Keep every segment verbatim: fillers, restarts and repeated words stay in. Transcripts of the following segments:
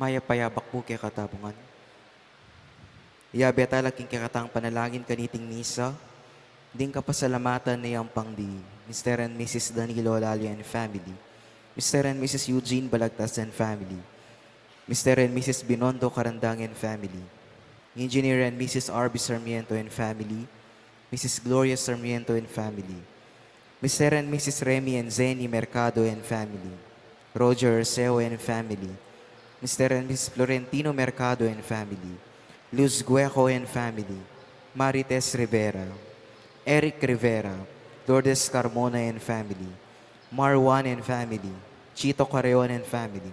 Mayap a abak pu kekatamu ngan. Yabe tala king kekatang panalangin kaniting misa, ding kapasalamatan a yampang di Mister and Missus Danilo Lalia and family, Mister and Missus Eugene Balagtas and family, Mister and Missus Binondo Karandang and family, Engineer and Missus R B Sarmiento and family, Missus Gloria Sarmiento and family, Mister and Missus Remy and Zenny Mercado and family, Roger Arceo and family, Mister and Missus Florentino Mercado and family, Luz Gueco and family, Marites Rivera, Eric Rivera, Lourdes Carmona and family, Marwan and family, Chito Carreon and family,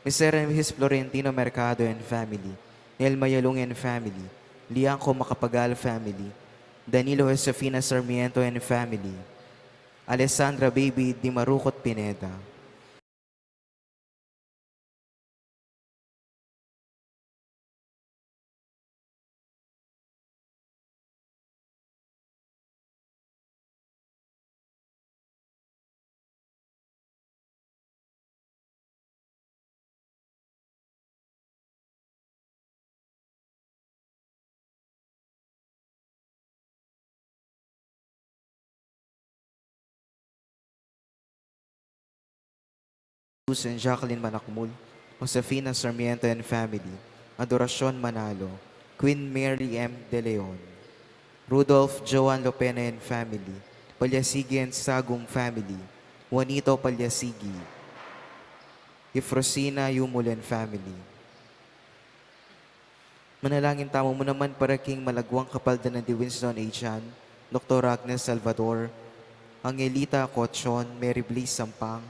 Mister and Missus Florentino Mercado and family, Nelma Yalung and family, Liangco Macapagal family, Danilo Josefina Sarmiento and family, Alessandra Baby Dimarucot Pineda. Susan Jacqueline Manakmul, Josefina Sarmiento and family, Adoracion Manalo, Queen Mary M. De Leon, Rudolph Joan Lopena and family, Palyasigi and Sagum family, Juanito Palyasigi, Eufrosina Yumul and family. Manalangin tamu mu naman para king malagwang kapaldanan di Winston A. Chan, Doktor Agnes Salvador, Angelita Cochon, Mary Bliss Sampang,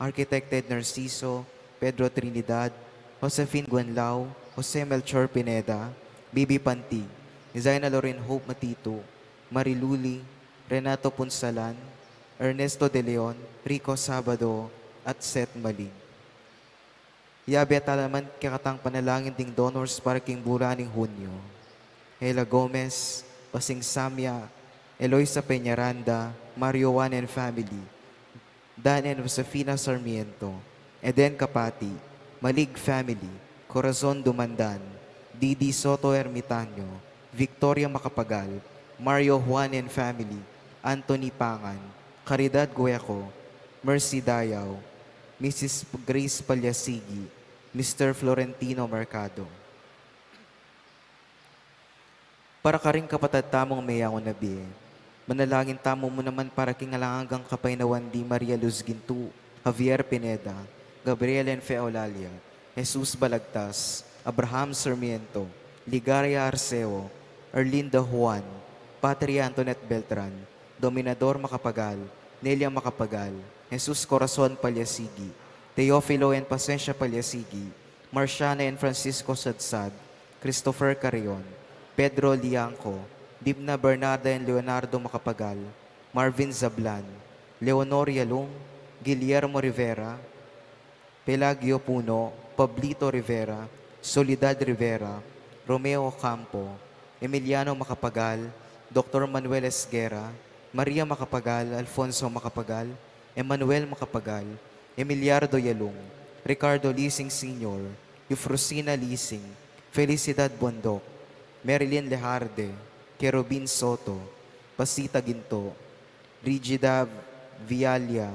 Architect Ted Narciso, Pedro Trinidad, Josefine Guenlao, Jose Melchor Pineda, Bibi Pantig, Zaina Loren Hope Matitu, Mariluli, Renato Punsalan, Ernesto De Leon, Rico Sabado, at Seth Maling. Yabe tala man kekatang panalangin ding donors para king bulan ning Hunyo. Hela Gomez, Basing Samia, Eloisa Peñaranda, Mario Juan and family, Dan and Josefina Sarmiento, Eden Capati, Malig family, Corazon Dumandan, Didi Soto Ermitaño, Victoria Macapagal, Mario Juan and family, Anthony Pangan, Caridad Gueco, Mercy Dayaw, Missus Grace Palyasigi, Mister Florentino Mercado. Para karing kapatad tamung meyangu na bie, manalangin tamu mu naman para king alang anggang kapaynawan di Maria Luz Gintu, Javier Pineda, Gabriel and Fe Eulalia, Jesus Balagtas, Abraham Sarmiento, Ligaria Arceo, Erlinda Juan, Patria Antoinette Beltran, Dominador Macapagal, Nelia Macapagal, Jesus Corazon Palyasigi, Teofilo and Pasensia Palyasigi, Marciana and Francisco Sadsad, Christopher Carrion, Pedro Liangco, Dimna Bernarda and Leonardo Macapagal, Marvin Zablan, Leonor Yalung, Guillermo Rivera, Pelagio Puno, Pablito Rivera, Soledad Rivera, Romeo Ocampo, Emiliano Macapagal, Doktor Manuel Esguerra, Maria Macapagal, Alfonso Macapagal, Emmanuel Macapagal, Emiliardo Yalung, Ricardo Lising Senior, Eufrosina Lising, Felicidad Bondoc, Marilyn Lejarde, Kerubin Soto, Pasita Ginto, Brigida Vialia,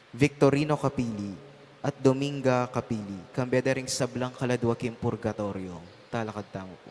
Victorino Capili, at Dominga Capili, kambe da ring sablang kaladwa king purgatorio. Talakad tamu pu.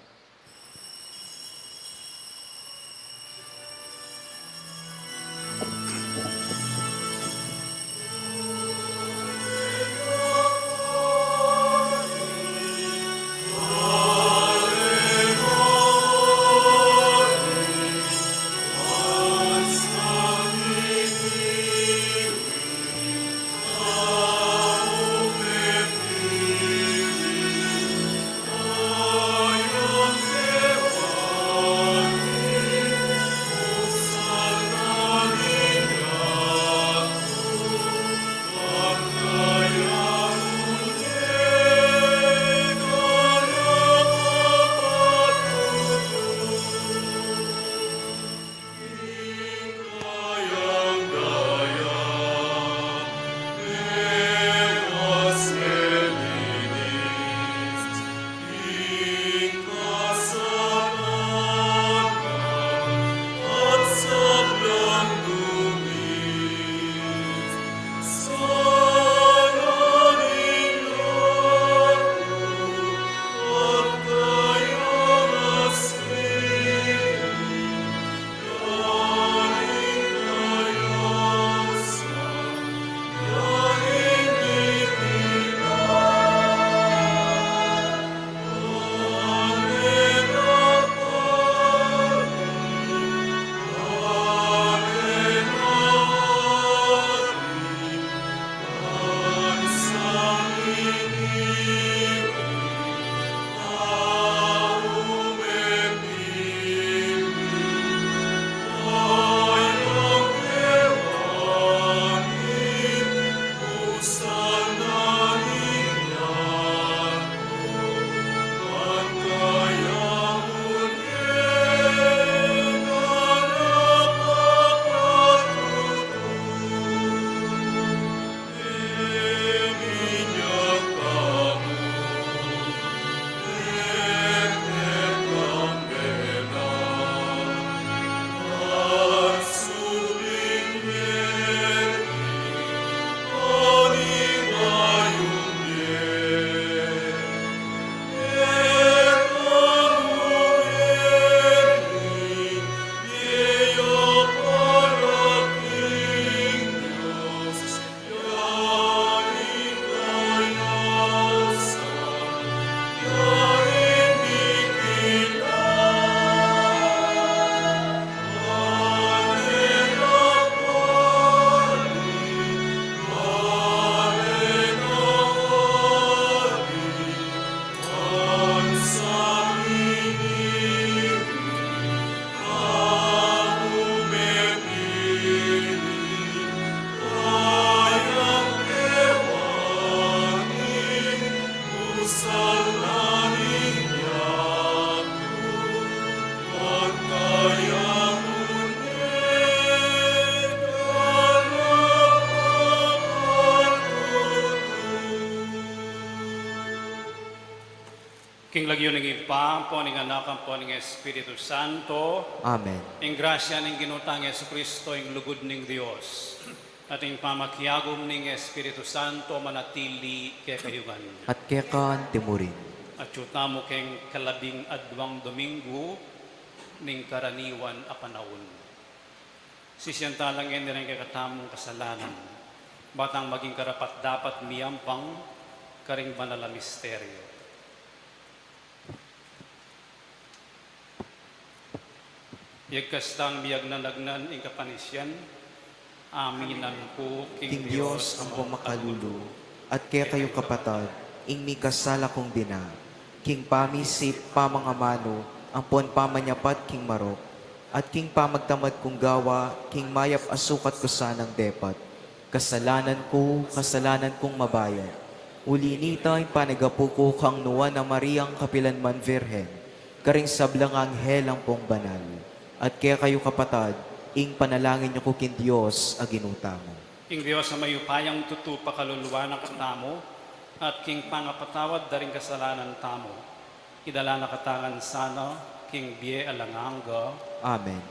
King lagyu ning Ibpa, ampo ning Anak, ampo ning Espiritu Santo. Amen. Ing grasya ning Ginu tang Jesucristo, ing lugud ning Dios, at ing pamakiagum ning Espiritu Santo manatili kekayu ngan. At keka anti mu rin. Atyu tamu keng kalabing adwang Domingo ning karaniwan a panaun. Sisian tala ngeni ring kekatamung kasalanan, ba tang maging karapat-dapat miyampang karing banal a misteryo. Yagkas tang miyagnanagnan ing kapanisian, aminan ku king Dios ampo makalulu, at kekayu kapatad, ing mikasala kung dina, king pamisip, pamangamanu, ampon pamanyapat king marok, at king pamagtamad kung gawa, king mayap a sukat ku sanang depat. Kasalanan ku, kasalanan kung mabayat. Uli nita, ing panyawad ku kang Nuan a Mariang kapilanman Virgen, karing sablang anghel ampong banal, at kekayu kapatad, ing panalangin yu ku king Dios a Ginu tamu. Ing Dios a mayupayang tutu pakaluluan na katamu, at king pangapatawad da ring kasalanan tamu, idala na katamu ngan sana king bie alang angga. Amen.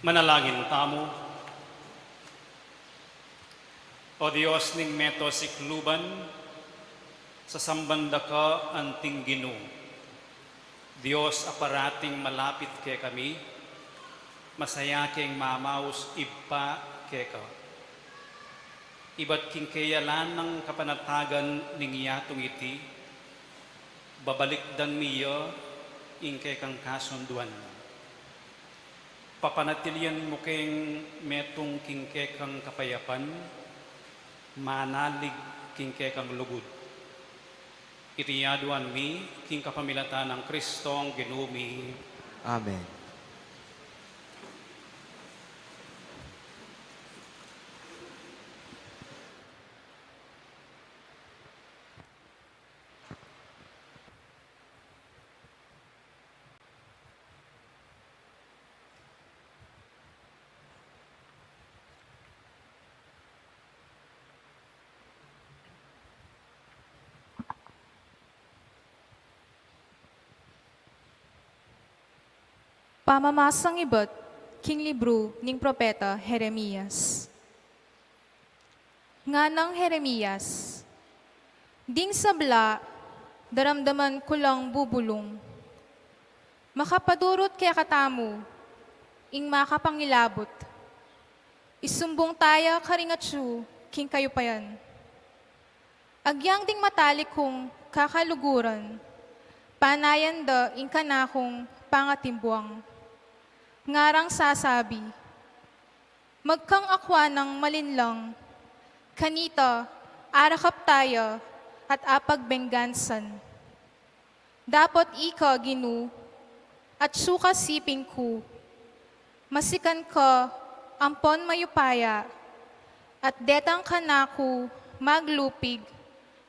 Manalangin tamu. O Dios ning meto sikluban, sasamban da ka anting Ginu, Dios a parating malapit kekami, masaya keng mamaus Ibpa keka. Ibat king keyalan nang kapanatagan ning yatung iti, babalikdan mi ya ing kekang kasunduan. Papanatilian mu keng metung king kekang kapayapan, manalig king kekang lugud. Iti aduan mi king kapamilatan nang Kristong Ginu mi. Amen. Pamamasang ibat king libru ning propeta Jeremias. Nganang Jeremias, ding sabla, daramdaman ku lang bubulung. Makapadurut kekatamu ing makapangilabut. Isumbung taya karing atsu king kayupayan. Agyang ding matalik kung kakaluguran, panayan da ing kanakung pangatimbuang. Ngarang sasabi, magkang akwa nang malinlang, kanita arakap taya at apagbenggansan. Dapot ika, Ginu, atsu ka siping ku, masikan ka ampon mayupaya, at detang kanaku maglupig,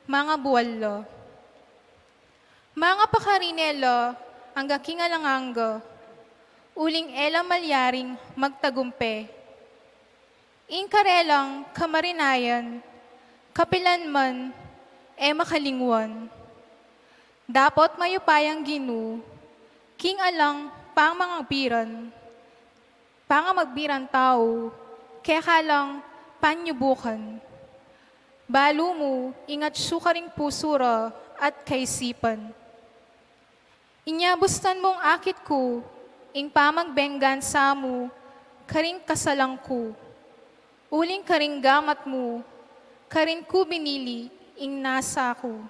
mangabual la. Mangapakarine la angga king alang angga, uling e la malyaring magtagumpe. Ing karelang kamarinayan, kapilan man e makalingwan. Dapot mayupayang Ginu, king alang pamangagbiran, pangamagbiran tau, keka lang panyubukan. Balu mu ing atsu karing pusu ra at kaisipan. Inya bustan mung akit ku ing pamagbenggansa mu karing kasalang ku, uling karing gamat mu, karin ku binili ing nasa ku.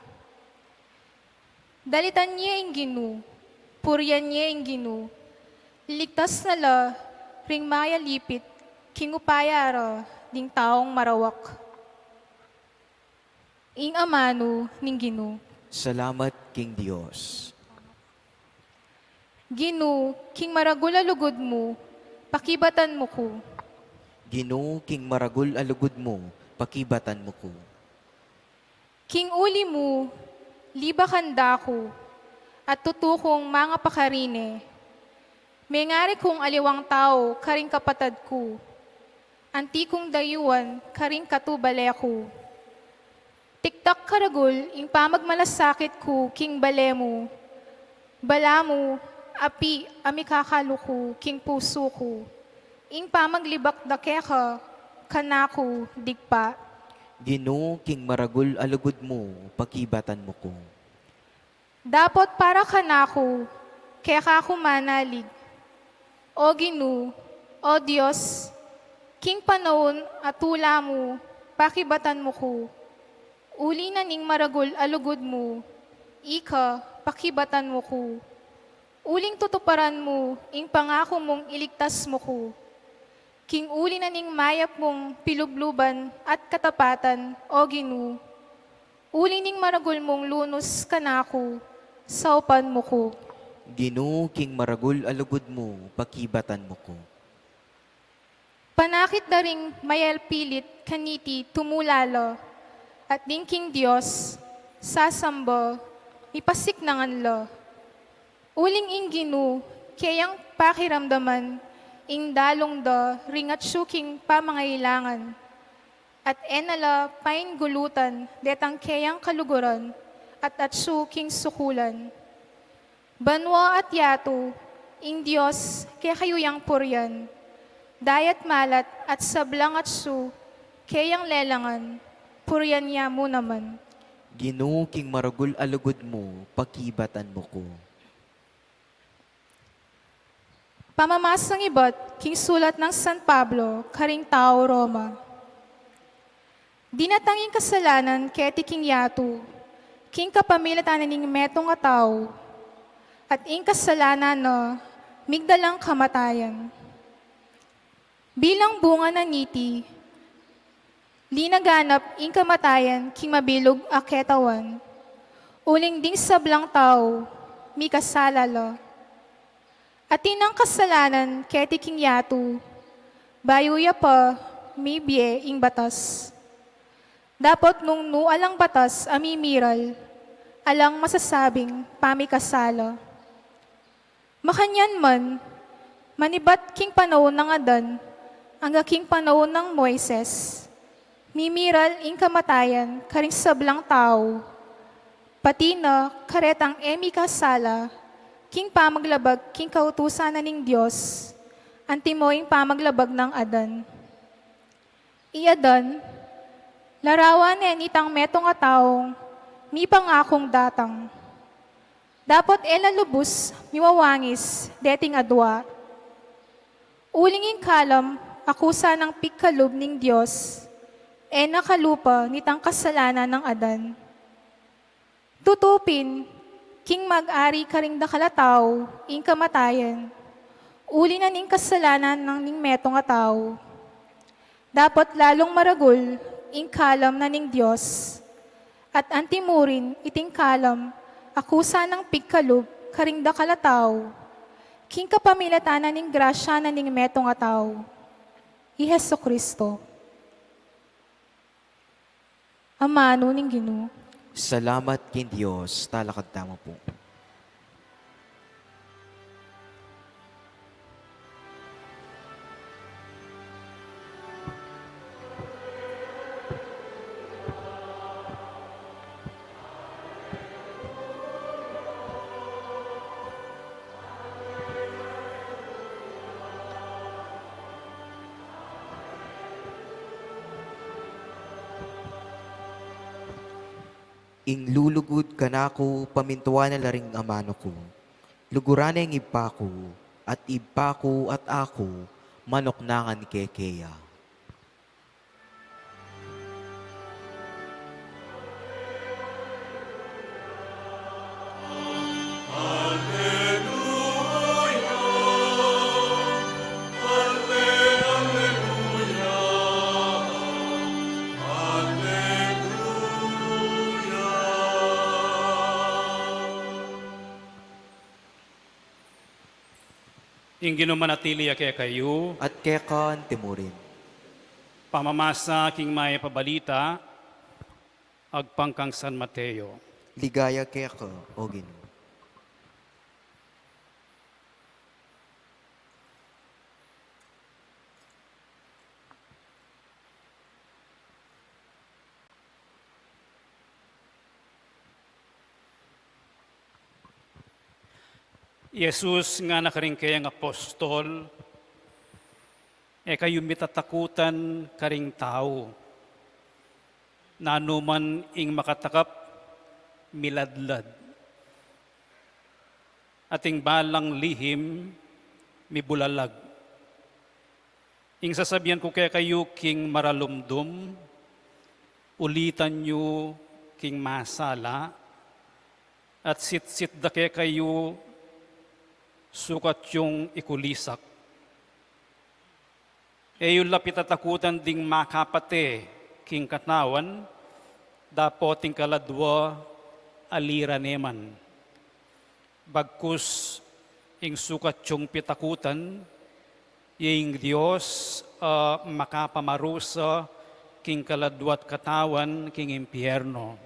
Dalitan ye ing Ginu, purian ye ing Ginu, liligtas na la ring mayalipit king upaya ra ding taung marawak. Ing amanu ning Ginu. Salamat king Dios. Ginu, king maragul a lugud mu, pakibatan mu ku. Ginu, king maragul a lugud mu, pakibatan mu ku. King uli mu, libakan da ku, at tutu kung mangapakarine. Mengari kung aliwang tau karing kapatad ku, anti kung dayuan karing katubale ku. Tiktak karagul ing pamagmalasakit ku king bale mu. Balamu, api a mikakalu ku king pusu ku. Ing pamaglibak da keka, kanaku digpa. Ginu, king maragul a lugud mu, pakibatan mu ku. Dapot para kanaku, keka ku manalig. O Ginu, o Dios, king panaun a tula mu, pakibatan mu ku. Uli na ning maragul a lugud mu, ika, pakibatan mu ku. Uling tutuparan mu ing pangaku mung iligtas mu ku. King uli na ning mayap mung pilubluban at katapatan, o Ginu. Uli ning maragul mung lunus kanaku, saupan mu ku. Ginu, king maragul a lugud mu, pakibatan mu ku. Panakit da ring mayalpilit kaniti tumula la, at ding king Dios sasamba, mipasiknangan la. Uling ing Ginu, keyang pakiramdaman ing dalung da ring atsu king pamangailangan, at e na la paingulutan detang keyang kaluguran at atsu king sukulan. Banua at yatu, ing Dios kekayu yang purian, Dayat malat at sablang atsu keyang lelangan, purian ya mu naman. Ginu, king maragul a lugud mu, pakibatan mu ku. Pamamasang ibat king sulat nang San Pablo karing tau Roma. Dinatang ing kasalanan keti king yatu, king kapamilatan na ning metung a tau, at ing kasalanan na migdalang kamatayan. Bilang bunga na niti, linaganap ing kamatayan king mabilug a ketawan, uling ding sablang tau mikasala la. Atin nang kasalanan keti king yatu, bayu ya pa mibie ing batas. Dapot nung nu alang batas a mimiral, alang masasabing pamikasala. Makanyan man, manibat king panaun nang Adan angga king panaun nang Moises, mimiral ing kamatayan karing sablang tau, pati na karetang e mikasala king pamaglabag king kautusan na ning Dios, antimo ing pamaglabag nang Adan. I Adan, larawan ne nitang metung a taung mipangakung datang. Dapot e na lubus miwawangis deting adua. Uling ing kalam a kusa nang pikalub ning Dios, e na kalupa nitang kasalanan nang Adan. Tutu pin, king mag-ari karing dakal a tau ing kamatayan, uli na ning kasalanan nang ning metung a tau. Dapot lalung maragul ing kalam na ning Dios, at antimurin iting kalam a kusa nang pigkalub karing dakal a tau, king kapamilatan na ning grasya na ning metung a tau, i Jesucristo. Amanu ning Ginu. Salamat king Dios, talakad tamu pu. Ing lulugud kanaku, pamintuan na la ring amanu ku. Luguran ne ing Ibpa ku, at Ibpa ku at aku, manuknangan ke keya. Ing Ginu manatili ya kekayu. At keka antimurin. Pamamasa king Mayap a Balita agpang kang San Mateo. Ligaya keka, O Ginu. I Jesus ngana karing keyang apostol, e kayu mitatakutan karing tau. Nanu man ing makatakap, miladlad. At ing balang lihim, mibulalag. Ing sasabian ku kekayu king maralumdum, ulitan yu king masala, at sitsit da kekayu sukat yung ikulisak. E yu la pitatakutan ding makapate king katawan, dapot ing kaladua ali ra ne man. Bagkus ing sukat yung pitakutan, ya ing Dios a makapamarusa king kaladua't katawan king impierno.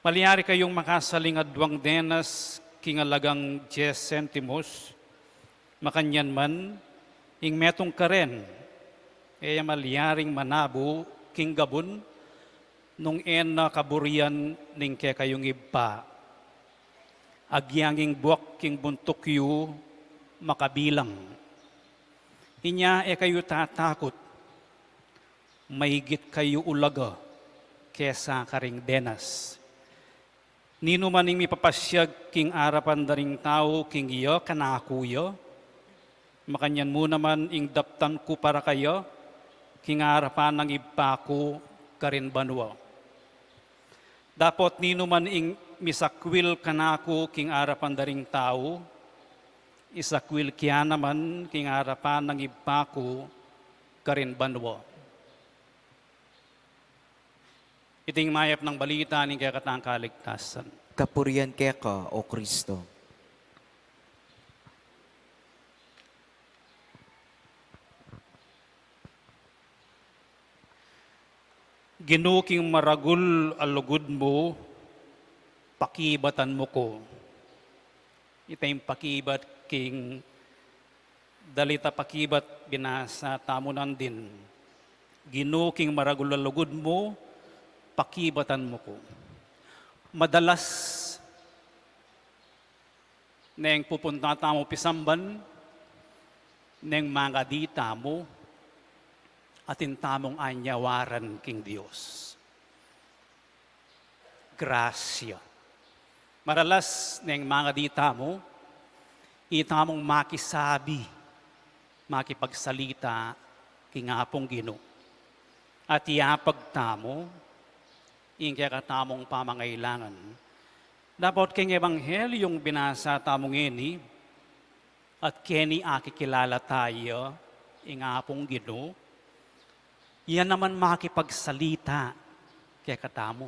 Malyari kayung makasaling aduang denas king alagang dies sentimos, makanyan man, ing metung karen, e ya malyaring manabu king gabun, nung e na kaburian ning kekayung Ibpa. Agyang ing buak king buntuk yu makabilang. Inya e kayu tatakut, maigit kayu ulaga kesa karing denas. Ninuman ing mipapasyag king arapan da ring tau king iya kanaku ya, makanyan mu naman ing daptan ku para kaya king arapan nang Ibpa ku karin banua. Dapot ninuman ing misakwil kanaku king arapan da ring tau, isakwil ke ya naman king arapan nang Ibpa ku karin banua. Iting mayap nang balita ning kekatang kaligtasan. Kapurian keka, O Kristo. Ginu, king maragul a lugud mu, pakibatan mu ku. Ita ing pakibat king dalita pakibat binasa tamu nandin. Ginu, king maragul a lugud mu, pakibatan mu ku. Madalas neng pupunta tamu pisamban, neng mangadi tamu, atin tamung anyawaran king Dios. Grasya. Maralas neng mangadi tamu, itamung makisabi, makipagsalita king Apung Ginu. At iyapag tamu ing kekatamung pamangailangan. Dapot king Ebanghelyung binasa tamu ngeni, at keni akikilala taya ing Apung Ginu, iya naman makipagsalita kekatamu.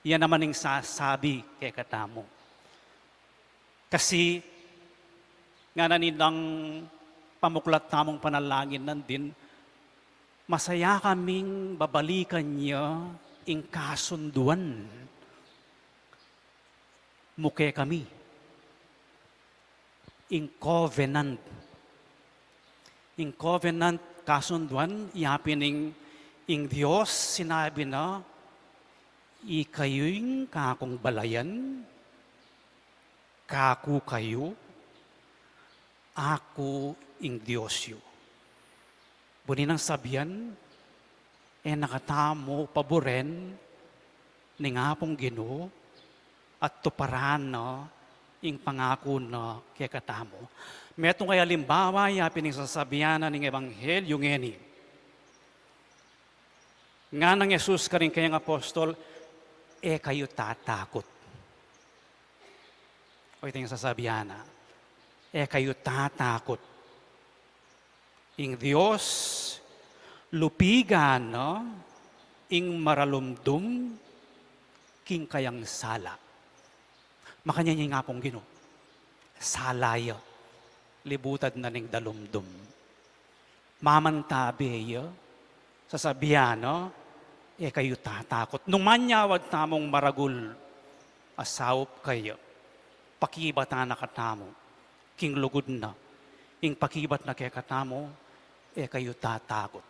Iya naman ing sasabi kekatamu. Kasi, ngana nitang pamuklat tamung panalangin nandin, masaya kaming babalikan ya ing kasunduan mu kekami. Ing covenant. Ing covenant, kasunduan, yapin ing, ing Dios, sinabi na, ikayu ing kakung balayan, kaku kayu, aku ing Dios yu. Buri nang sabian, e na katamu paburen ning Apung Ginu, at tuparan na ing pangaku na kekatamu. Metung a alimbawa, yapin ing sasabian na ning Ebanghelyu ngeni. Ngana nang Jesus karing kayang apostol, e kayu tatakut. O, ita ing sasabian na, e kayu tatakut. Ing Dios, lupigan na ing maralumdum king kayang sala. Makanyan ya ing Apung Ginu. Sala ya. Libutad na ning dalumdum. Mamantabe ya, sasabian na, e kayu tatakut. Nung manyawad tamung maragul a saup kaya, pakibatan na katamu king lugud na. Ing pakibat na kekatamu, e kayu tatakut.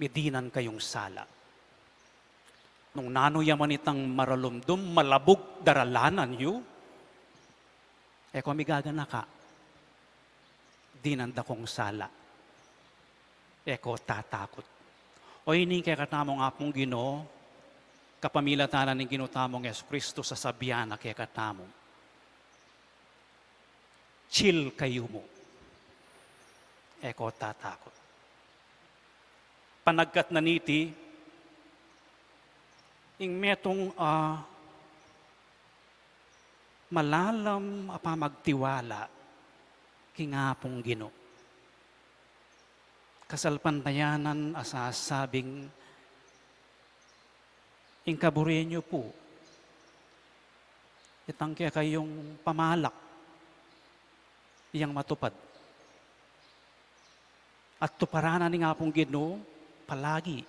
Dinan kayung sala. Nung nanu ya man itang maralumdum, malabug daralanan yu, e ko migaganaka. Dinan da kung sala. E ko tatakut. O ini kekatamung Apung Ginu, kapamilatan na ning Ginu tamung Jesucristo, sasabian na kekatamu, chill kayu mu. E ko tatakut. Panagkat na niti, ing metung a malalam a pamagtiwala king Apung Ginu. Kasalpantayanan a sasabing, ing kaburi yu pu, itang kekayung pamalak, yang matupad. At tuparan na ning Apung Ginu palagi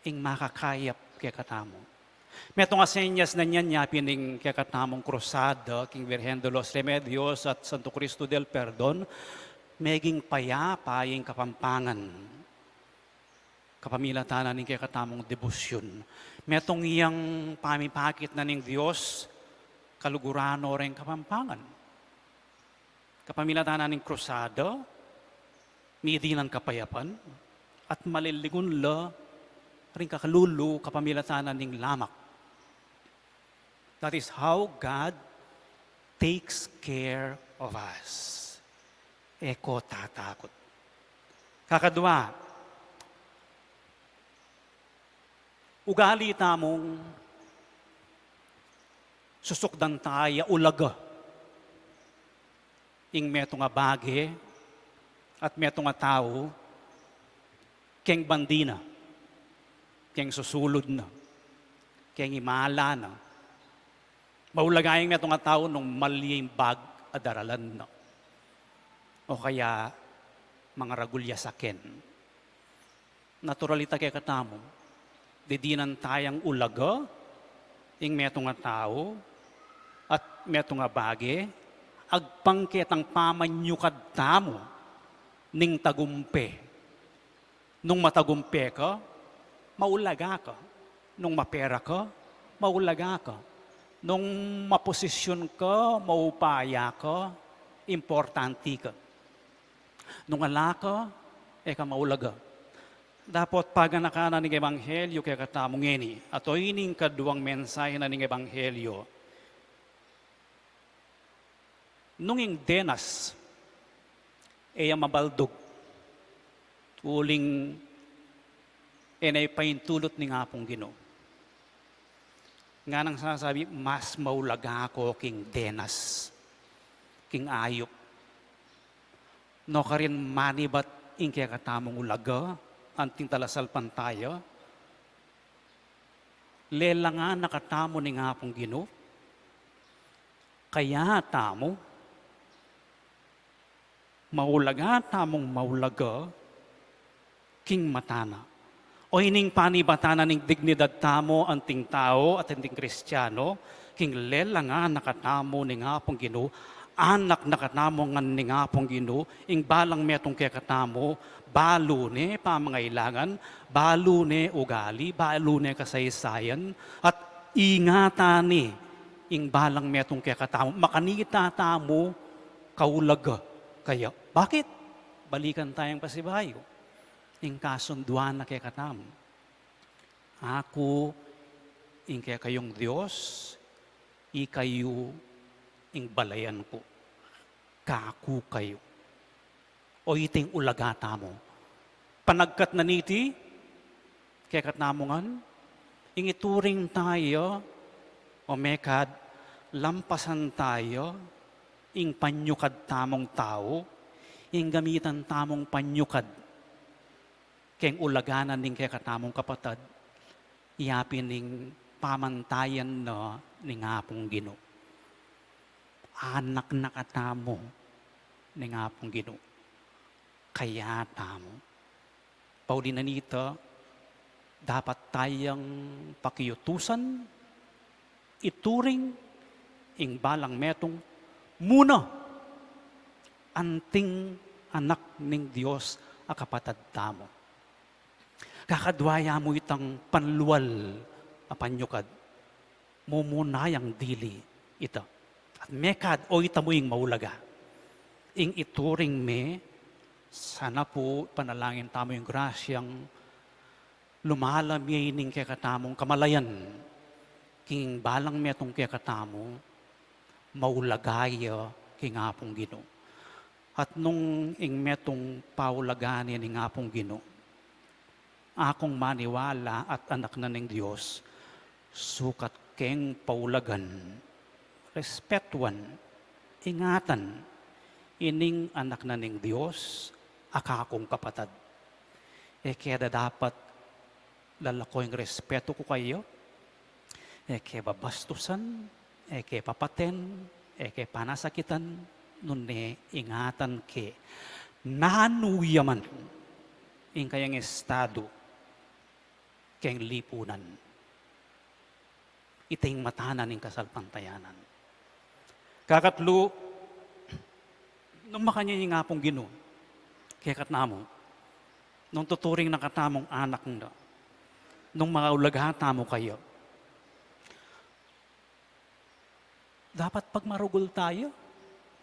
ing makakayap kekatamu. Metung a senyas na niyan yapin ing kekatamung krusada king Virgen de los Remedios at Santo Cristo del Perdon, meging payapa ing Kapampangan. Kapamilatan na ning kekatamung debosyun. Metung yang pamipakit na ning Dios, kaluguran no reng Kapampangan. Kapamilatan na ning krusada, midinan kapayapan, at malilingun la ring kakalulu kapamilatan na ning lamak. That is how God takes care of us. E ko tatakut. Kakadwa, ugali tamung susukdan taya ulaga ing metung a bage at metung a tau keng bandi na, keng susulud na, keng imala na. Maulaga ing metung a tau nung mali ing bag a daralan na, o kaya mangaragul ya saken. Natural ita kekatamu. Didinan tayang ulaga ing metung a tau at metung a bage, agpang ketang pamanyukad tamu ning tagumpe. Nung matagumpe ka, maulaga ka. Nung mapera ka, maulaga ka. Nung maposisyon ka, maupaya ka, importante ka. Nung ala ka, e ka maulaga. Dapot paganakan na ning ebanghelyo kekatamu ngeni. At o ining kaduang mensahe na ning ebanghelyo. Nung ing denas, e ya mabaldug, uling e na ipaintulut ning Apung Ginu. Nganang sasabi, mas maulaga ko king denas, king ayup. Nukarin manibat ing kekatamung ulaga, anting talasalpantaya, lelangan na katamu ning Apung Ginu, kaya tamu, maulaga tamung maulaga king mata na. O ining panibatan na ning dignidad tamu anting tau at anting Kristiano, king lelangan na katamu ning Apung Ginu, anak na katamu ngan ning Apung Ginu, ing balang metung kekatamu, balu ne pamangailangan, balu ne ugali, balu ne kasaysayan, at ingatan ne ing balang metung kekatamu, makanita tamu kaulaga kaya. Bakit? Balikan tayang pasibayu. Ing kasunduan na kekatamu. Aku ing kekayung Dios, ikayu ing balayan ku. Kaku kayu. O iting ulaga tamu. Panagkat na niti, kekatamu ngan, ing ituring taya, o mekad, lampasan taya, ing panyukad tamung tau, ing gamitan tamung panyukad, keng ulaga na ning kekatamung kapatad, iya pin ing pamantayan na ning Apung Ginu. Anak na katamu ning Apung Ginu. Kaya tamu. Pauli na nita, dapat tayang pakiutusan, ituring, ing balang metung, muna, anting anak ning Dios a kapatad tamu. Kakadwa ya mu itang panlual a panyukad. Mumuna yang dili ita. At mekad o ita mu ing maulaga. Ing ituring me, sana pu panalangin tamu ing grasyang lumalam ya ining kekatamung kamalayan. King balang metung kekatamu, maulaga ya king Apung Ginu. At nung ing metung paulagan ne ning Apung Ginu, akung maniwala at anak na ning Dios, sukat keng paulagan, respetuan, ingatan, ining anak na ning Dios, a kakung kapatad. E kaya dapat lalako ing respetu ku kaya, e ke babastusan, e ke papaten, e ke panasakitan, nune ingatan ke nanu ya man ing kayang estadu keng lipunan. Ita ing mata na ning kasalpantayanan. Kakatlu, nung makanyan ing Apung Ginu kekatamu, nung tuturing na katamung anak na, nung maulaga tamu kaya, dapat pagmarugul taya.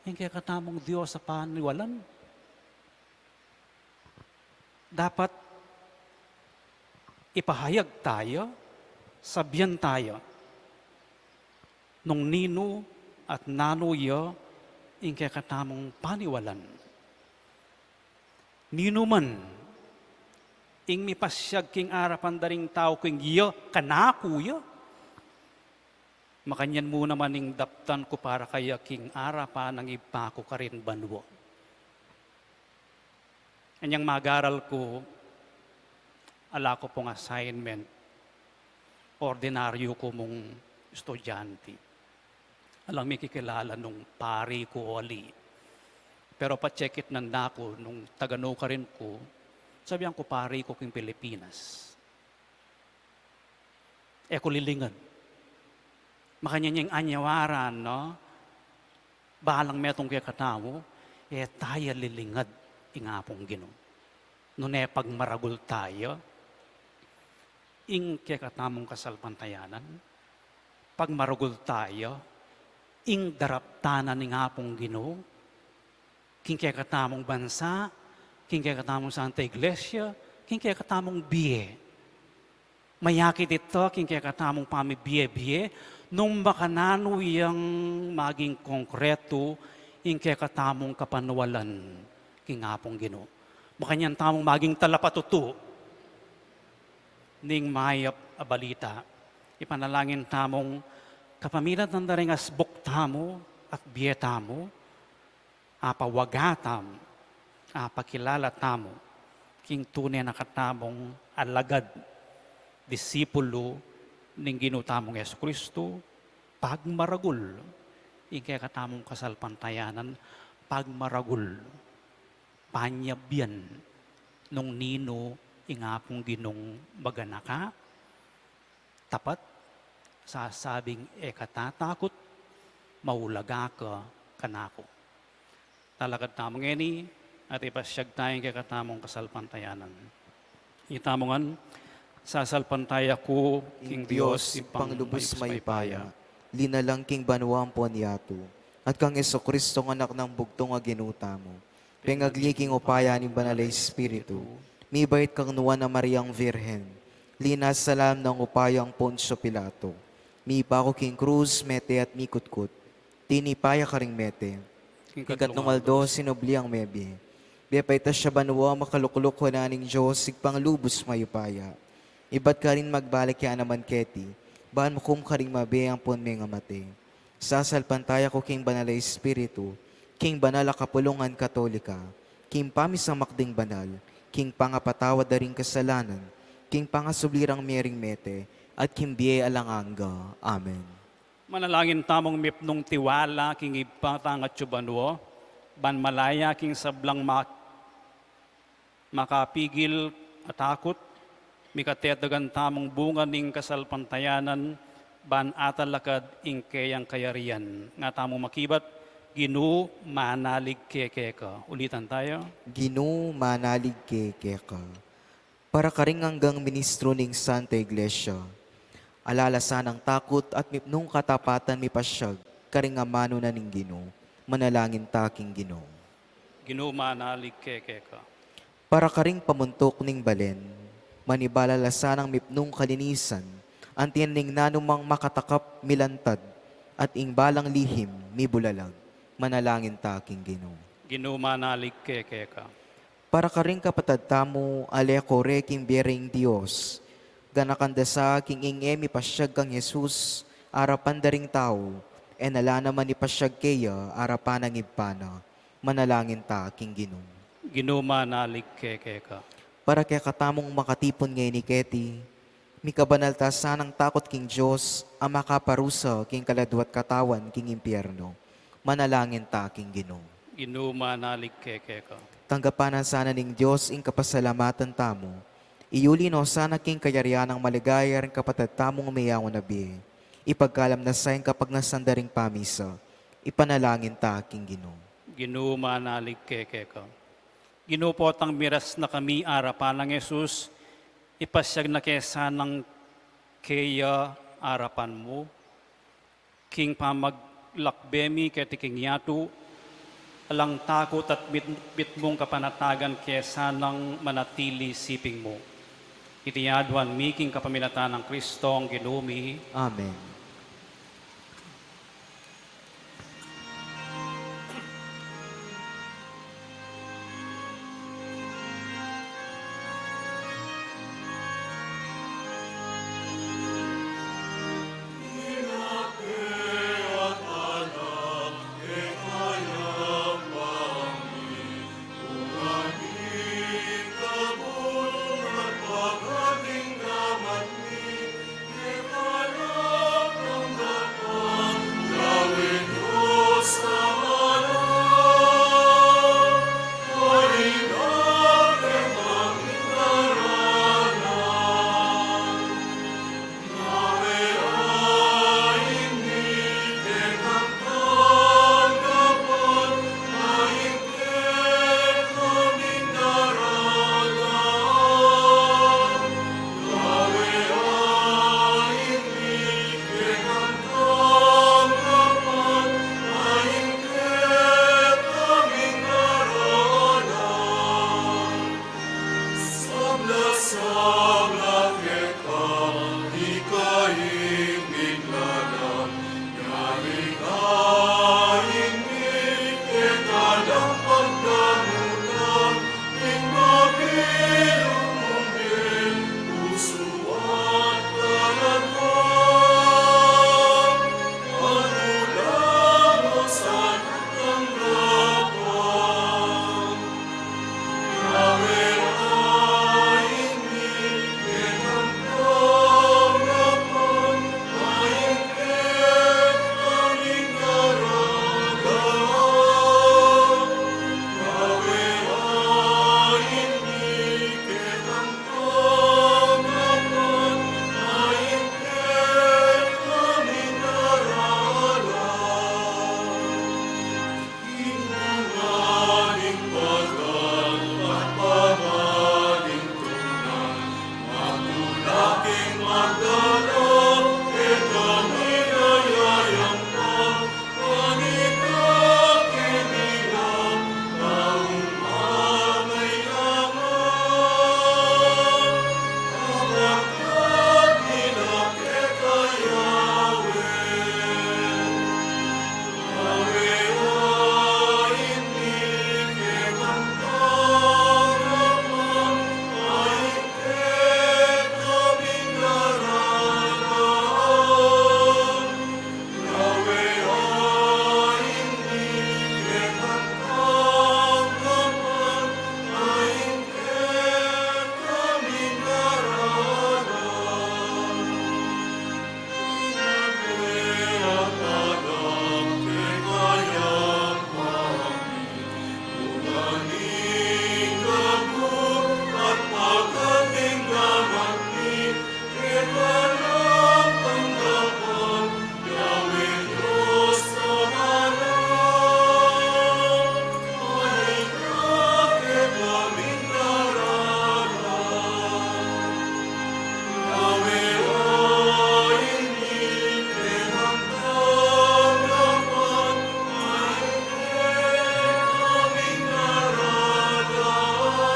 ing kekatamung Dios a paniwalan. Dapat ipahayag taya, sabian taya nung ninu at nanu ya ing kekatamung paniwalan. Ninu man ing mipasyag king arapan da ring tau king ya kanaku ya, makanyan mu naman ing daptan ku para kaya king arapan ning Ibpa ku karin banua. Anyang magaral ku, ala ku pung assignment, ordinaryu ku mung estudyante. Alang mikikilala nung pari ku o ali. Pero pa-check it nan da ku nung taga nu karin ku, sabian ku pari ku king Pilipinas. E ku lilingad. Makanyan yang anyawaran, no? Balang metung kekatamu, e taya lilingad ing Apung Ginu. Nune pagmaragul taya ing kekatamung kasalpantayanan, pagmaragul taya ing daraptanan ning Apung Ginu, king kekatamung bansa, king kekatamung Santa Iglesia, king kekatamung bie. Mayakit ita king kekatamung pamibie-bie, nung makananu yang maging konkretu ing kekatamung kapaniwalan king Apung Ginu. Makanyan tamung maging talapatutu ning mayap a balita. Ipanalangin tamung kapamilatan da ring asbuk tamu at bie tamu, apawaga tamu, apakilala tamu king tune na katamung alagad, disipulu ning Ginu tamung Jesucristo, pagmaragul ing kekatamung kasalpantayanan, pagmaragul, panyabian nung ninu ing Apung Ginung maganaka, tapat, sasabing e ka tatakut, maulaga ka kanaku. Talakad tamu ngeni, at ipasyag taya ing kekatamung kasalpantayanan. Itamu ngan, sasalpantaya ku king Dios, Ibpang lubus mayupaya, linalang king banua ampon yatu, at kang Jesucristo, anak nang bugtung a Ginu tamu, pengagli king upaya ning Banal a Espiritu, mibait kang Nuan a Mariang Virgen, linasa la nang upaya nang Poncio Pilato, mipaku king krus, mete at mikutkut, tinipa ya karing mete, king katlung aldo sinubli yang mebie, bie pa ita sa banua, makalukluk wanan ning Dios, Ibpang lubus mayupaya. Ibat karin magbalik ya naman keti, ban mukum karing mabie ampon mengamate. Sasalpantaya ku king Banal a Espiritu, king banal a kapulungan Katolika, king pamisamak ding banal, king pangapatawad da ring kasalanan, king pangasubli rang mie ring mete, at king bie alang angga. Amen. Manalangin tamung mipnung tiwala king Ibpa tang atsu banua, ban malaya king sablang ma-, makapigil a takut, mikatedagan tamung bunga ning kasalpantayanan, ban atalakad ing keyang kayarian. Nga tamung makibat, Ginu, manalig ke keka. Ulitan taya. Ginu, manalig ke keka. Para karing anggang ministru ning Santa Iglesia, alala sanang takut at mipnung katapatan mipasyag karing amanu na ning Ginu, manalangin ta king Ginu. Ginu, manalig ke keka. Para karing pamuntuk ning balen, manibala la sanang mipnung kalinisan, anti ning nanumang makatakap milantad, at ing balang lihim mibulalag, manalangin ta king Ginu. Ginu, manalig ke keka. Para karing kapatad tamu a le kore king bie ring Dios, ganakan da sa king ing e mipasyag kang Jesus arapan da ring tau, e na la naman ipasyag keya arapan nang Ibpa na, manalangin ta king Ginu. Ginu, manalig ke keka. Para kekatamung makatipun ngeni keti, mikabanal ta sanang takut king Dios a makaparusa king kaladwa't katawan king impyernu, manalangin ta king Ginu. Ginu, manalig ke keka. Tanggapan na sana ning Dios ing kapasalamatan tamu, iyuli no sana king kayarian nang maligaya ring kapatad tamung meyaun a bie, ipagkalam na sa ing kapagnasan da ring pamisa, ipanalangin ta king Ginu. Ginu, manalig ke keka. Ginu, potang miras na kami arapan nang Jesus, ipasyag na ke sanang keya arapan mu, king pamaglakbe mi keti king yatu, Alang takut at mit-, mitmung kapanatagan ke sanang manatili siping mu. Iti aduan mi king kapamilatan nang Kristong Ginu mi. Amen.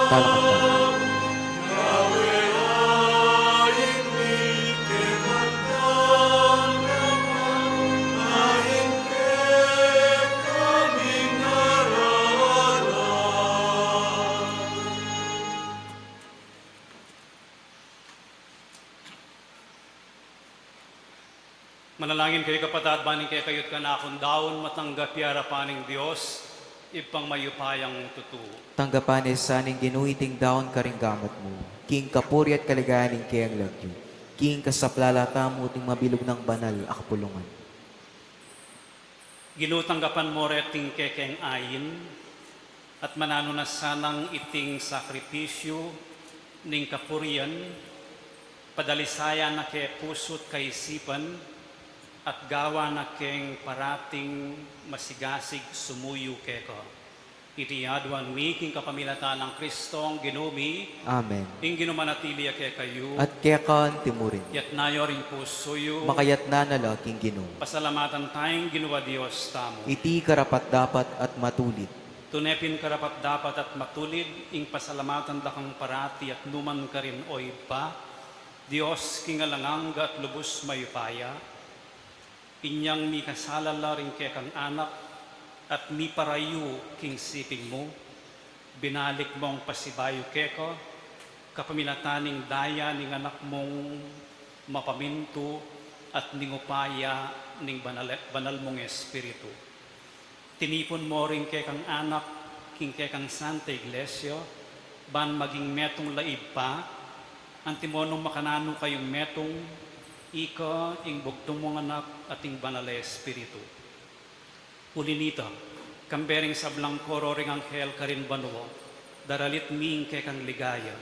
Talakad tamu. Manalangin kayu, kapatad, ban ing kekayu't kanakung daun matanggap ya king arapan ning Dios, Ibpang mayupayang tutu. Tanggapan na sa ning Ginu iting daun karing gamat mu, king kapurian at kaligayan ning keyang lagyu, king kasaplalan tamu at ning mabilug nang banal a kapulungan. Ginu, tanggapan mu reting kekeng ain, at mananu na sanang iting sakripisyu ning kapurian, padalisayan na ke pusu't kaisipan, at gawan na keng parating masigasig sumuyu keka. Iti aduan mi king kapamilatan nang Kristong Ginu mi. Amen. Ing Ginu manatili ya kekayu. At keka antimurin. Yatna yu ring pusu yu. Makayatna na la king Ginu. Pasalamatan taya ing Ginu a Dios tamu. Iti karapat-dapat at matulid. Tune pin karapat-dapat at matulid ing pasalamatan da kang parati at nukarin man, o Ibpa, Dios king alang angga at lubus mayupaya. Inyang mikasala la ring kekang anak at miparayu king siping mu, binalik mung pasibayu keka kapamilatan ning daya ning anak mung mapamintu at ning upaya ning banal, banal mung Espiritu. Tinipun mu ring kekang anak king kekang Santa Iglesia, ban maging metung la Ibpa, antimo nung makananu kayung metung, ika, ing bugtung mung Anak, at ing Banal a Espiritu. Uli nita, kambe ring sablang koro ring anghel karin banua, daralit mi ing kekang ligaya,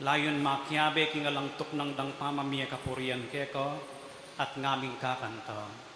layun makiabe king alang tuknang dang pamamie kapurian keka, at ngaming kakanta.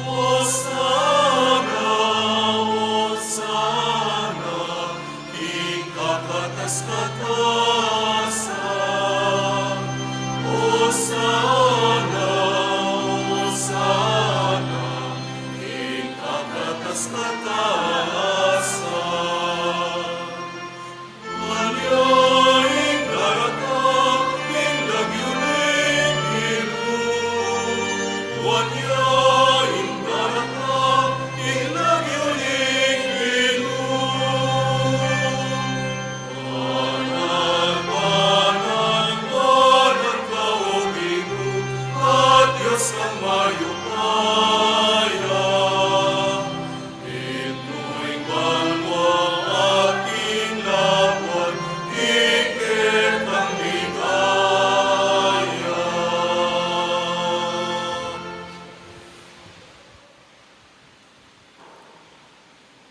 Osana, Osana, king kakatas-katasan. Osana, Osana, king kakatas-katasan.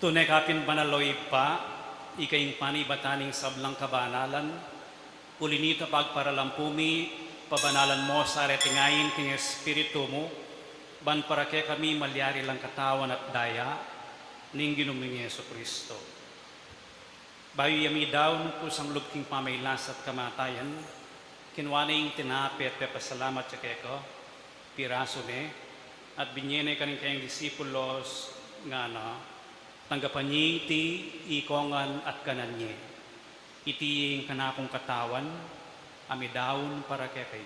Tune ka pin banal, o Ibpa, ika ing panibatan ning sablang kabanalan, uli nita pagparalampu mi, pabanalan mo sa reting ain king Espiritu mu, ban para kekami malyari lang katawan at daya ning Ginu ming Jesucristo. Bayu ya midaun kusang lub king pamailas at kamatayan, kinua ne ing tinape at pepasalamat ya keka, pirasu ne, at binye ne karing kayang disipulos, ngana, tanggapan ye iti ikongan at kanan ye. Iti ing kanakung katawan, a midaun para kekayu.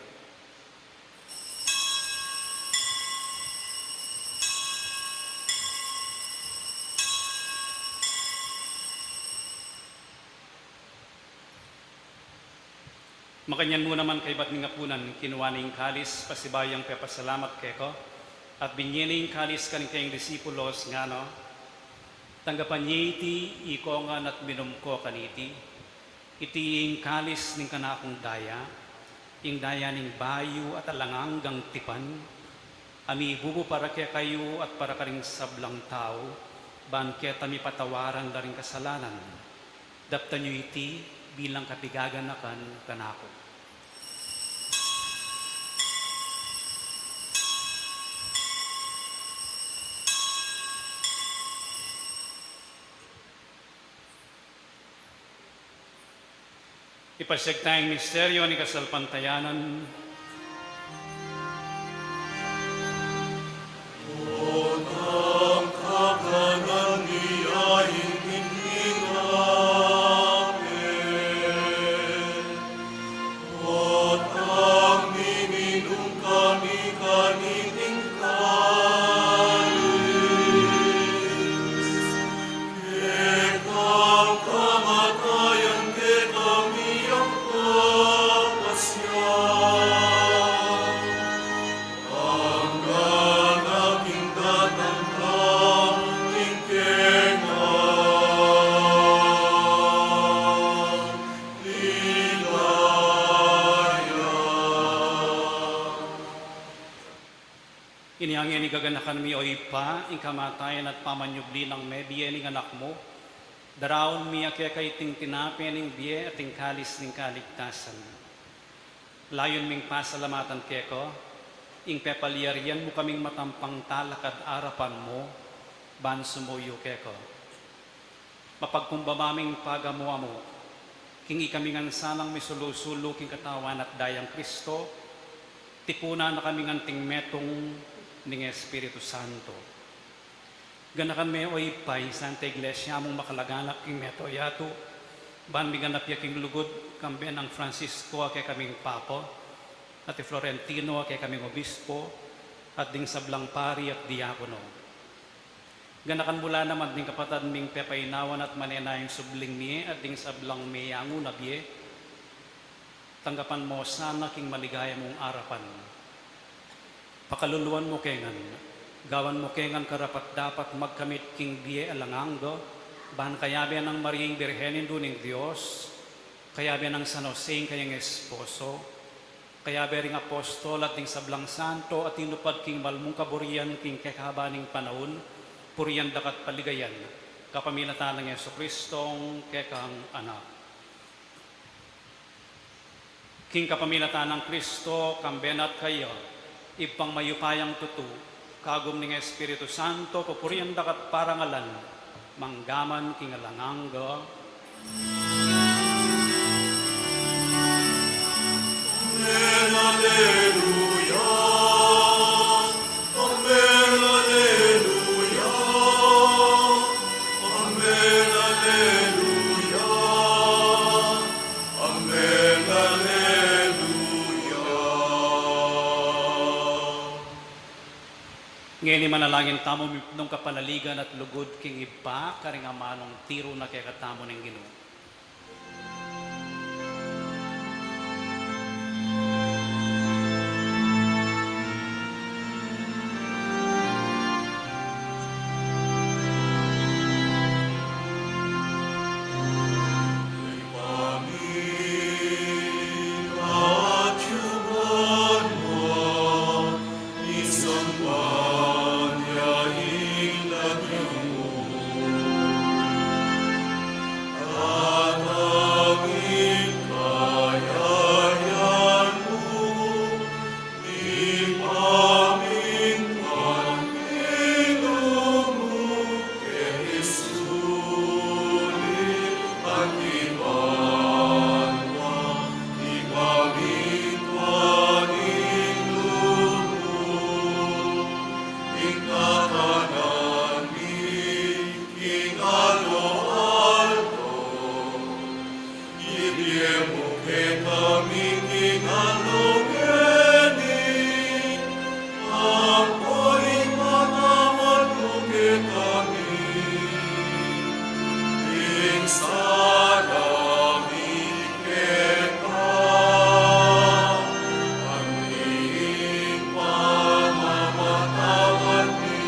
Makanyan mu naman kaybat ning apunan, kinua ne ing kalis, pasibayu yang pepasalamat keka, at binye ne ing kalis karing kayang disipulos, ngana, tanggapan ye iti ikongan at minum ko kaniti. Iti ing kalis ning kanakung daya, ing daya ning bayu at alang anggang tipan, a mibubu para kekayu at para karing sablang tau, ban keta mipatawaran la ring kasalanan. Daptan yu iti bilang kapigaganakan kanaku. Ipasyag taya ing misteryo ning kasalpantayanan. Ngeni gaganakan mi, o Ibpa, ing kamatayan at pamanyubli nang mebie ning Anak mu, daraun mi keka iting tinape ning bie at ing kalis ning kaligtasan. Layun ming pasalamatan keka ing pepalyarian mu kaming matampang talakad arapan mu ban sumuyu keka. Mapagkumbaba ming pagamu-amu king ikami ngan sanang misulu-sulu king Katawan at Dayang Kristo, tipunan na kami ngan anting metung ning Espiritu Santo. Ganakan me, o Ibpa, ing Santa Iglesia mung makalaganap king mabilug a yatu, ban miganap ya king lugud, kambe nang Francisco a kekaming Papa, at i Florentino a kekaming Obispo, at ding sablang pari at diakono. Ganakan mu la naman ding kapatad ming pepainawan at manenayang subling mie at ding sablang meyangu na bie. Tanggapan mu sana king maligaya mung arapan. Pakaluluan mu ke ngan, gawan mu ke ngan karapat-dapat magkamit king bie alang angga, ban kayabe nang Maria ing Birhen, Indu ning Dios, kayabe nang San Jose ing kayang esposo, kayabe ring apostol at ding sablang santo a tinupad king mal mung kaburian king kekahaba ning panaun, purian da ka at paligayan, kapamilatan nang Jesucristong kekang Anak. King kapamilatan nang Kristo, kambe na at kaya, Ibpang mayupayang tutu, kagum ning Espiritu Santo, pupurian da ka at parangalan, manggaman king alang angga. Amen, alleluia. Amen, alleluia. Amen, alleluia. Amen, alleluia. Ngeni manalangin tamu mipnung kapanaligan at lugud king Ibpa, karing amanung tiru na kekatamu ning Ginu. King aldo-aldo, ibie mu kekami king aldo ngeni, ampo ipatawad mu kekami ing sala mi keka, anti ing pamamatawad mi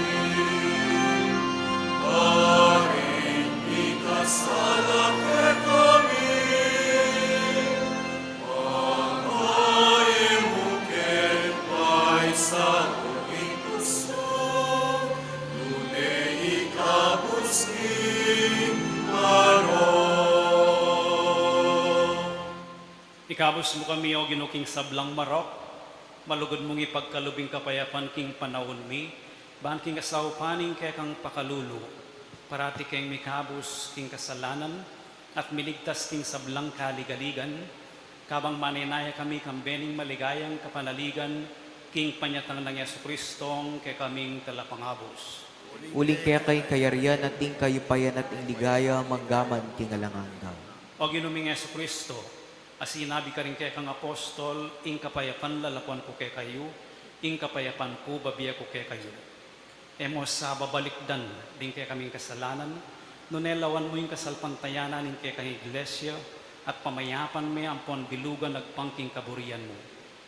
karing mikasala kekami. Manga e mu ke paisaul king kusug, nune ikabus king marok. Ikabus mu kami, O Ginu, king sablang marok, malugud mung ipagkalub ing kapayapan king panaun mi, ban king kasaupan ning kekang pakalulu, parati keng mikabus king kasalanan, at miligtas king sablang kaligaligan, kabang manenaya kami kambe ning maligayang kapanaligan, king panyatang nang Jesucristong kekaming Talapangabus. Uling keka ing kayarian at ing kayupayan at ing ligaya manggaman king alang angga. O Ginu ming Jesucristo, a sinabi karing kekang apostol, ing kapayapan lalakuan ku kekayu, ing kapayapan ku babie ku kekayu. E mu sa babalikdan ding kekaming kasalanan, nune lawan mu ing kasalpantayanan ning kekang Iglesia, at pamayapan me ampon bilugan agpang king kaburian mu.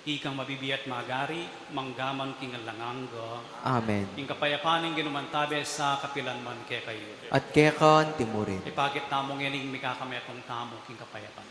Ikang mabibie at magari, manggaman king alang angga. Amen. Ing kapayapan ning Ginu mantabe sa kapilan man kekayu. At keka anti murin. Ipakit tamu ngeni ing mikakametung tamu king kapayapan.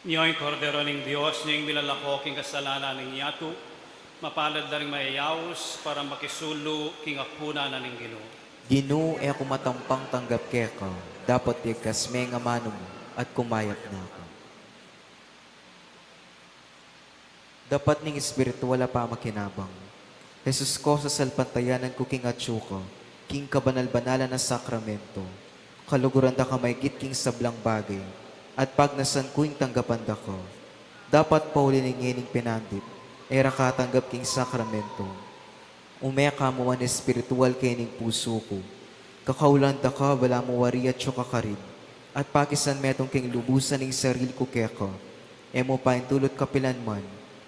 Nia ing Kordero ning Dios, nia ing milalako king kasalanan ning yatu. Mapalad la ring mayayaus para makisulu king apunan na ning Ginu. Ginu, e ku matampang tanggap keka, dapot yagkas me ing amanu mu at kumayap na ku. Dapat ning espiritual a pamakinabang. Jesus ko, sasalpantayanan ku king atsu ka, king kabanal-banalan a sakramento. Kaluguran da ka maigit king sablang bagay, at pagnasan ku ing tanggapan da ka. Dapat pauli ning ngening pinandit, e ra ka tanggap king sakramento. Ume ka mu man espiritual kening pusu ku. Kakaulan da ka, balamu wari atsu ka karin, at pakisan metung keng lubusan ing sarili ku keka. E mu paindulut kapilan man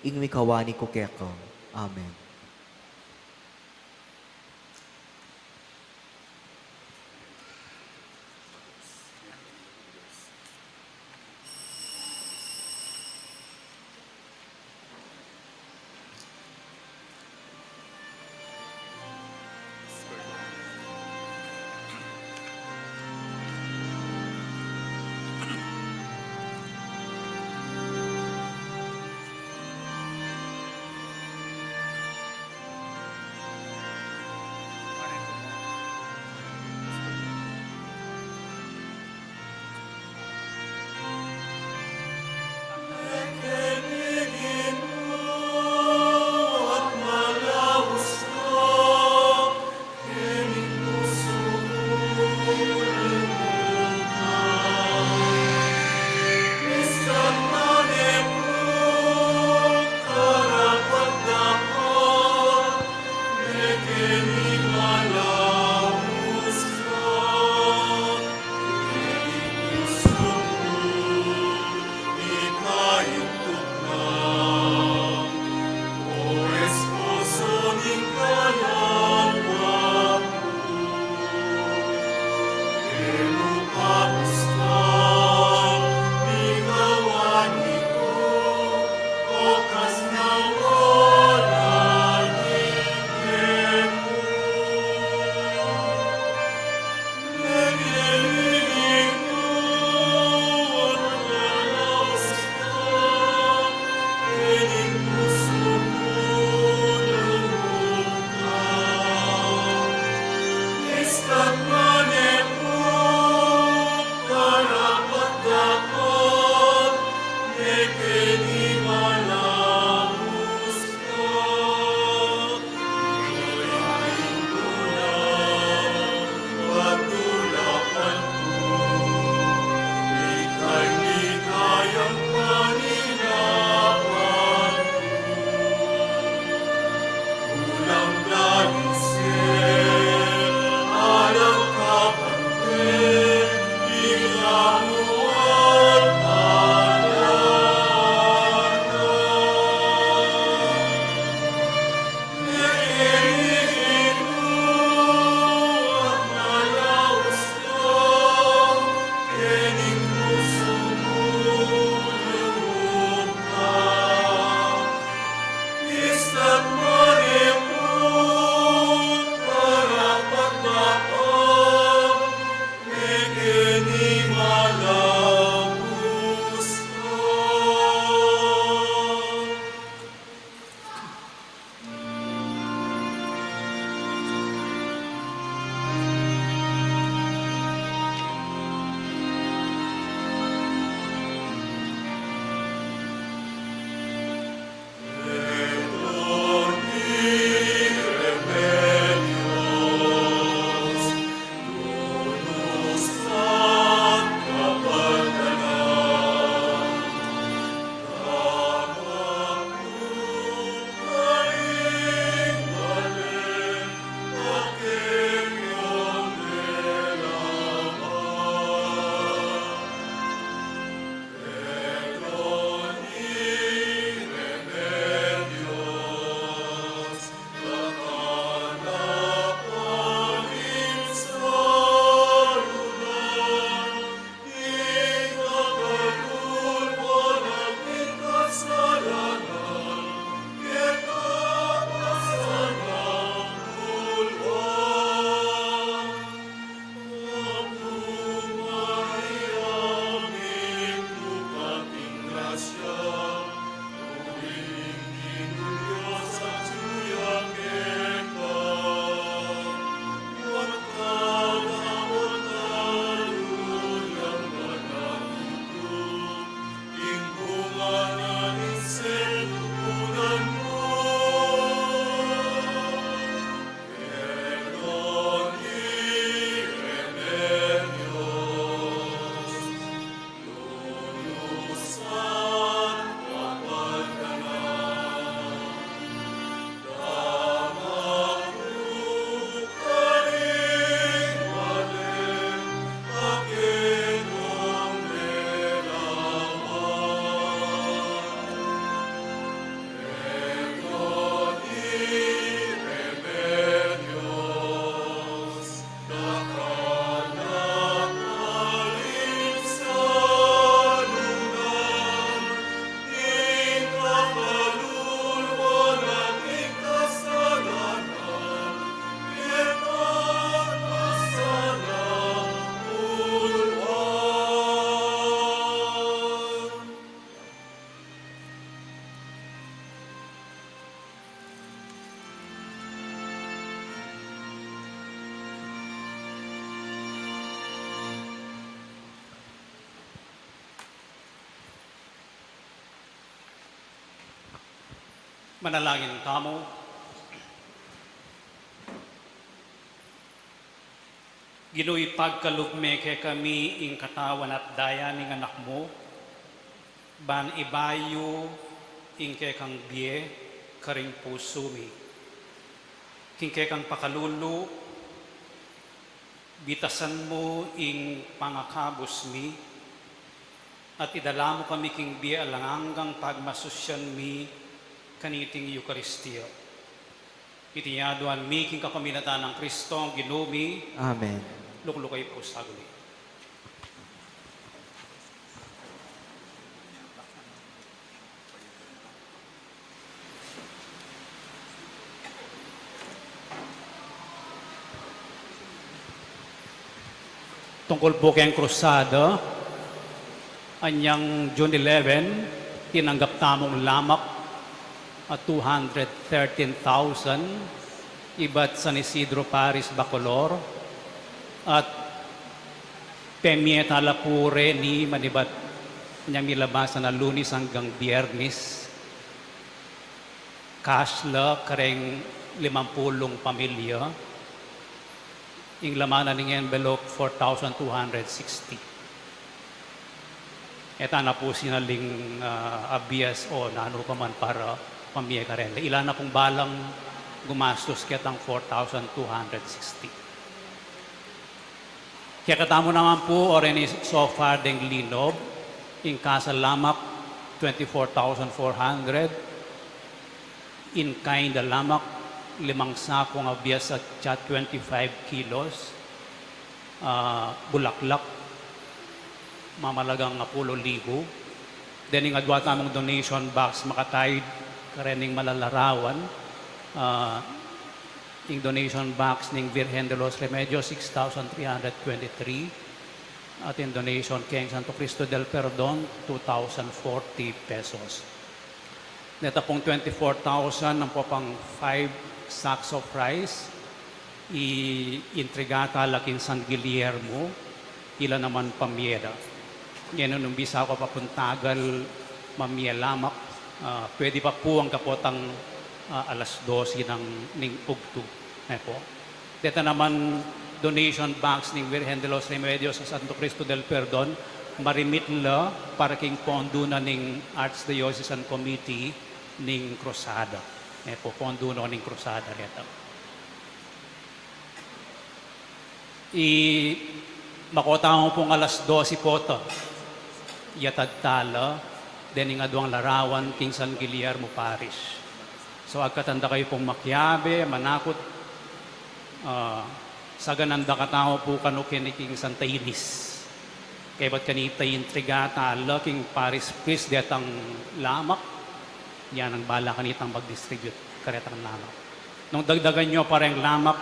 ing mikawani ku keka. Amen. Manalangin tamu. Ginu, ipagkalub me kekami ing katawan at daya ning Anak mu, ban ibayu ing kekang bie karing pusu mi. King kekang pakalulu, bitasan mu ing pangakabus mi, at idala mu kami king bie alang anggang pagmasusyan mi kaniting Eukaristia. Iti aduan mi king kapamilatan nang Kristong Ginu mi. Amen. Lukluk kayu pu saguli. Tungkul pu keng krusada, anyang June eleven, tinanggap tamung lamak a two hundred thirteen thousand ibat San Isidro Parish, Bacolor, at pemie tala pu reni manibat anyang milabasan a Lunes anggang Biernes. Cash la kareng limampulung pamilya. Ing laman na ning envelope, four thousand two hundred sixty. E ta na pu sinaling, ah, abias o nanu pa man para pamie karela. Ila na pung balang gumastus ketang four thousand two hundred sixty. Kekatamu naman pu, o reni so far deng linob, ing cash a lamak, twenty-four thousand four hundred, in kind a lamak, limang sakung abias atsa twenty-five kilos, ah, bulaklak, mamalagang apulu libu. Then ing adua tamung donation box makataid karening malalarawan, ah, ing donation box ning Virgen de los Remedios, six thousand three hundred twenty-three, at ing donation keng Santo Cristo del Perdon, two thousand forty pesos. Neta pung twenty-four thousand ampo pang five sacks of rice, i-intriga tala king San Guillermo, ila naman pamie da. Ngeni nung bisa ku pa pung tagal mamie lamak, ah, pwede pa pu ing kapotang, ah, alas dose nang ning ugtu. Ne pu. Deta naman donation box ning Virgen de los Remedios a Santo Cristo del Perdon, ma-remit la para king pondo na ning Archdiocesan Committee ning Cruzada. Ne pu, pondo na ning Cruzada reta. I, makota mu pung alas dose pota, yatad tala dening aduang larawan king San Guillermo Parish. So, agkatan da kayu pung makiabe, manakut, ah, saganan da katamu pu kanu keni king Santa Ines. Kaybat kanita intriga tala king parish priest detang lamak, ya nang bala kanitang mag-distribute karetang lamak. Nung dagdagan yu pa reng lamak,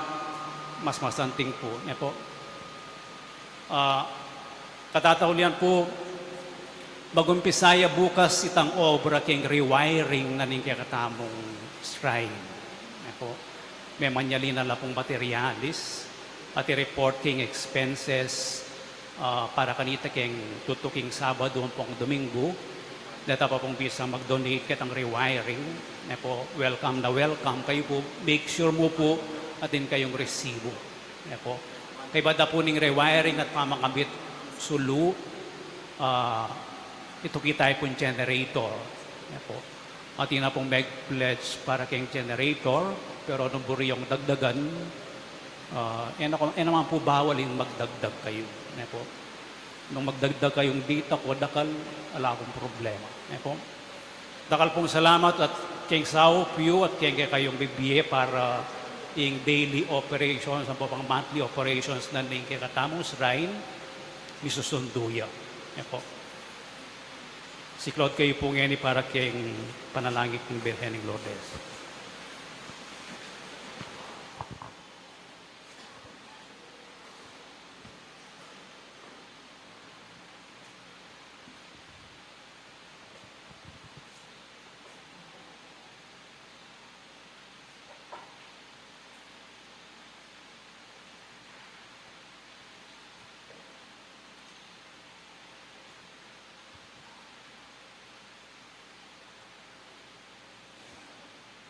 mas masanting pu, ne pu. Ah, katataulian pu, mag-umpisa ya bukas itang obra king rewiring na ning kekatamung shrine. Ne pu, memanyali na la pung materialis, at i-report king expenses, ah, para kanita keng tutuking Sabadu ampong Domingo. Deta pa pung bisa mag-donate ketang rewiring, ne pu, welcome na welcome kayu pu. Make sure mu pu atin kayung resibo. Ne pu. Kaybat da pu ning rewiring at pamakabit sulu, ah, ituki tayu pung generator. Ne pu. Atin na pung meg-pledge para keng generator, pero nung buri yung dagdagan, ah, e na, e naman pu bawal ing magdagdag kayu. Ne pu. Nung magdagdag kayung ditak o dakal, ala pung problema. Ne pu. Dakal pung salamat at keng saup yu at keng kekayung bibie para ing daily operations, ampo pang monthly operations na ning kekatamung shrine, misusundu ya. Ne pu. Siklaud kayu pu ngeni para keng panalangin ning Birhen ning Lourdes.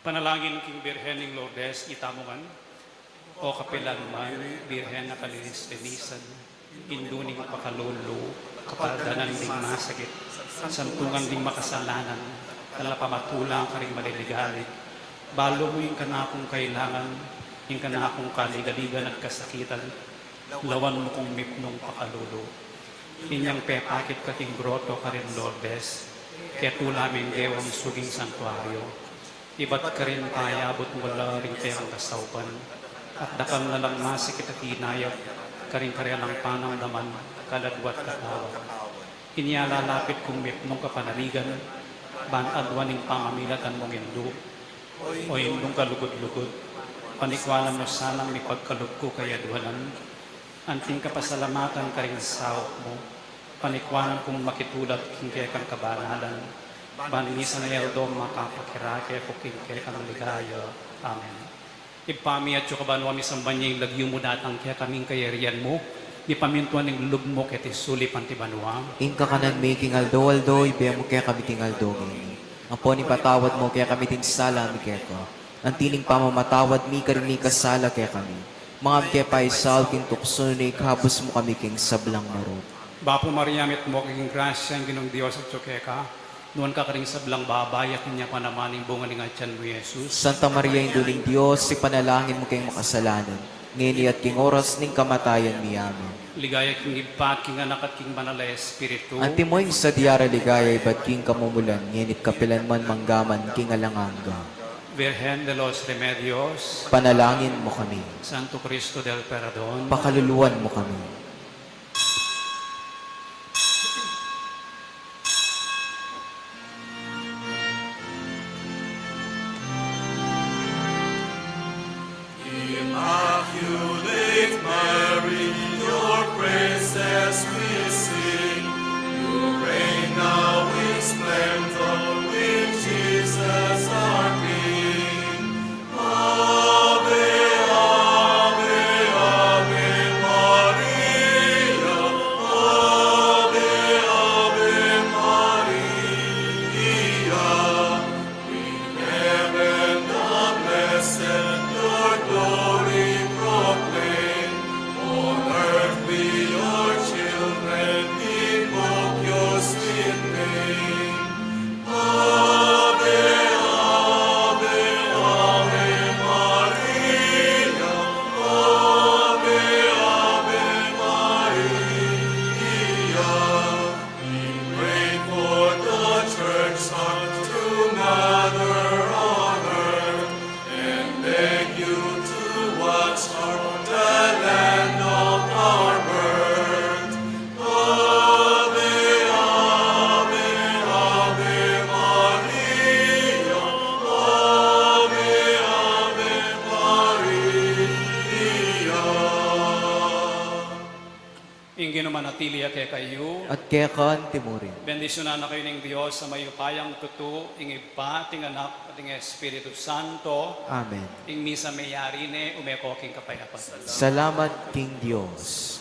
Panalangin king Birhen ning Lourdes, itamu ngan. O kapilan man, Birhen a kalinis-linisan, Indu ning pakalulu, kapaldanan ding masakit, santungan ding makasalanan, ala pamatulang karing maliligalig, balu mu ing kanakung kailangan, ing kanakung kaligaligan at kasakitan, lawan mu kung mipnung pakalulu. Inyang pepakit ka king groto karin Lourdes, ketula ming gewang suging santuario. Ibat karin payabut mu la ring kekang kasaupan, at dakal na lang masakit a kinayap karing karelang panamdaman, kaladwa at katawan. Inya lalapit kung mipnung kapanaligan, ban adwan ing pamamilatan mung Indu, o Indung kalugud-lugud, panikwanan mu sanang mipagkalub ku kayadwanan, anting kapasalamatan karing saup mu, panikwanan kung makitulad king kekang kabanalan, ban misan a aldo makapakirake ku king kekang ligaya. Amen. Ibpa mi, atsu ka banua, misamban ya ing lagyu mu, datang kekami ing kayarian mu, mipamintuan ing lub mu keti sulip anti banua. Ing kakanan mi king aldo-aldo ibie mu kekami king aldo ngeni. Ampon ipatawad mu kekami ding sala mi keka, anti ning pamamatawad mi karing mikasala kekami. Manga mu ke paisaul king tuksu, nune ikabus mu kami king sablang marok. Bapu Maria, mitmu ka king grasya, ing Ginung Dios atsu keka. Nuan ka karing sablang babai, at nuan ya pa naman ing bunga ning atian mu, Jesus. Santa Maria, Indu ning Dios, ipanalangin mu keng makasalanan, ngeni at king oras ning kamatayan mi. Amen. Ligaya king Ibpa, king Anak, at king Banal a Espiritu. Antimo ing sadya ra ligaya ibat king kamumulan, ngeni at kapilan man, mangga man king alang angga. Virgen de los Remedios. Panalangin mu kami. Santo Cristo del Perdon. Pakaluluan mu kami. Immaculate Mary, your praises we sing. You reign now in splendor with Jesus our King. Ave, ave, ave Maria, ave, ave Maria. In heaven the blessed your glory proclaim. On earth we, your children, invoke your sweet name. Ave, ave, ave Maria, ave, ave Maria. We pray for the church heart to gather on earth, and beg you to watch o'er the land of our birth. Ave, ave, ave Maria, ave, ave Maria. Ing Ginu manatili ya kekayu. At keka antimurin. Bendisyunan na kayu ning Dios a mayupayang tutu, ing Ibpa, at ing Anak, at ing Espiritu Santo. Amen. Ing misa meyari ne, ume ko king kapayapan. Salamat king Dios.